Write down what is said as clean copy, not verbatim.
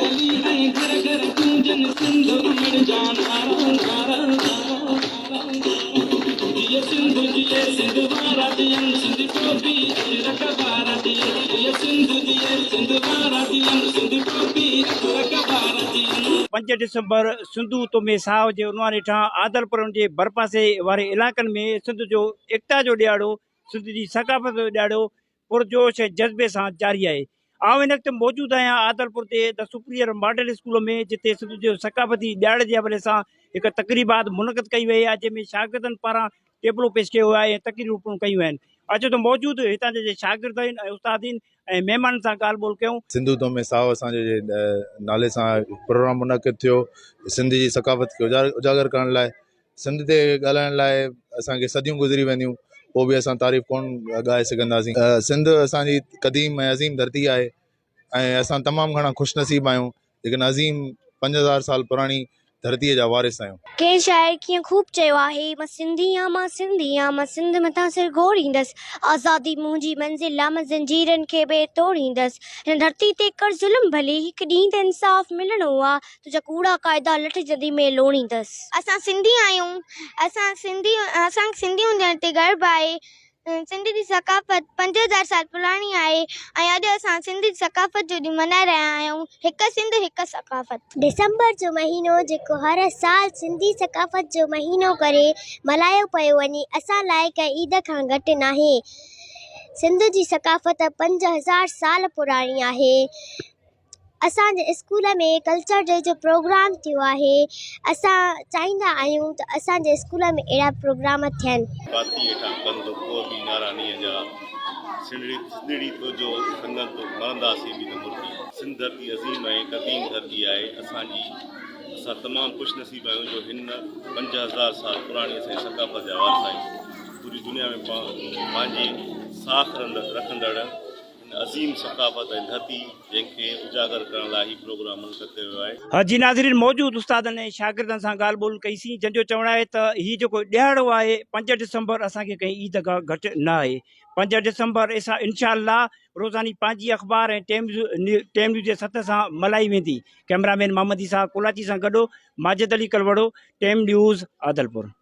گلي ۽ گهر گهر گونجن سنڌ امڙ جا نعرا نعرا جيئي سنڌ جيئي سنڌ وارا جيئن سنڌي ٽوپي اجرڪ وارا جيئن جيئي سنڌ جيئي سنڌ وارا جيئن سنڌي ٽوپي اجرڪ وارا جيئن. پنج ڊسمبر سنڌو تو ۾ ساهه جي عنوان هيٺان عادلپور جي ڀرپاسي واري علائقن ۾ سنڌ جو ايڪتا جو ڏهاڙو سنڌ جي ثقافت جو ڏهاڙو پرجوش ۽ جذبي سان جاري آهي. آئون هن وقت موجود آهيان عادلپور تي the superior model school ۾ جتي سنڌ جو ثقافتي ڏهاڙي جي حوالي سان هڪ تقريبات منعقد ڪئي وئي آهي جنهن ۾ شاگردن پاران ٽيبلو پيش ڪيو ويو آهي ۽ تقريرون پڻ ڪيون ويون آهن. اچو ته موجود هتان جا جي شاگرد آهن ۽ استاد آهن ۽ مهمانن سان ڳالهه ٻولهه ڪيون. سنڌو تو ۾ ساهه اسان جي نالي سان پروگرام منعقد ٿيو سنڌ جي ثقافت کي اجاگر ڪرڻ لاء سنڌ تي ڳالهائڻ لاء اسان کي صديون گذري وينديون پوء به اسان تعريف ڪونه ڳائي سگهنداسين. سنڌ اسان جي قديم ۽ عظيم ڌرتي آهي ۽ اسان تمام گهڻا خوش نصيب آهيون جيڪڏهن عظيم 5000 سال پراڻي ڌرتيء جا وارث آهيون. ڪنهن شاعر ڪيئن خوب چيو آهي، مان سنڌي آن مان سنڌي آن مان سنڌ مٿان سر گهوريندس، آزادي منهنجي منزل آ مان زنجيرن کي به توڙيندس، هن ڌرتي تي ڪر ظلم ڀلي هڪ ڏينهن ته انصاف ملڻو آ، تنهنجا ڪوڙا قاعدا لٺ جندي ۾ لوڻيندس. اسان سنڌي آهيون اسان سنڌي اسان کي سنڌي هجڻ تي گرب آهي سنڌ جي ثقافت 5000 سال پراڻي آهي ۽ اڄ اسان سنڌ جي ثقافت جو ڏينهن ملهائي رهيا آهيون هڪ سنڌ هڪ ثقافت. ڊسمبر جو مهينو جيڪو هر سال سنڌي ثقافت جو مهينو ڪري ملهايو پيو وڃي اسان لاء ڪنهن عيد کان گهٽ ناهي. سنڌ جي ثقافت 5000 سال پراڻي آهي. اسان جي اسڪول ۾ ڪلچر ڊي جو پروگرام ٿيو آهي اسان چاهيندا آهيون ته اسان جي اسڪول ۾ اهڙا پروگرام ٿين. ڪاتي هيٺان ڪنڌ پوء به نعرا نينهن جا، سنڌڙي سنڌڙي توجو سنگت مرنداسين به ته مرڪي. سنڌ ڌرتي عظيم ۽ قديم ڌرتي آهي اسان جي، اسان تمام خوش نصيب آهيون جو هن 5000 سال پراڻي اسان جي ثقافت جا وارث آهيون، پوري دنيا ۾ پنهنجي ساک رکندڙ هن عظيم ثقافت ۽ ڌرتي جنهن کي اجاگر ڪرڻ لاء هي پروگرام منعقد ڪيو ويو آهي. جي ناظرين موجود استادن ۽ شاگردن سان ڳالهه ٻولهه ڪئي سين جن جو چوڻ آهي ته هي جيڪو ڏهاڙو آهي پنج ڊسمبر اسان کي ڪنهن عيد کان گهٽ نه آهي پنج ڊسمبر انشاء الله روزاني پنهنجي اخبار ۽ ٽيم نيوز جي سٿ سان ملهائي ويندي ڪئميرا مين محمد عيسيٰ ڪولاچي سان گڏ ماجد علي ڪلوڙو ٽيم نيوز عادلپور.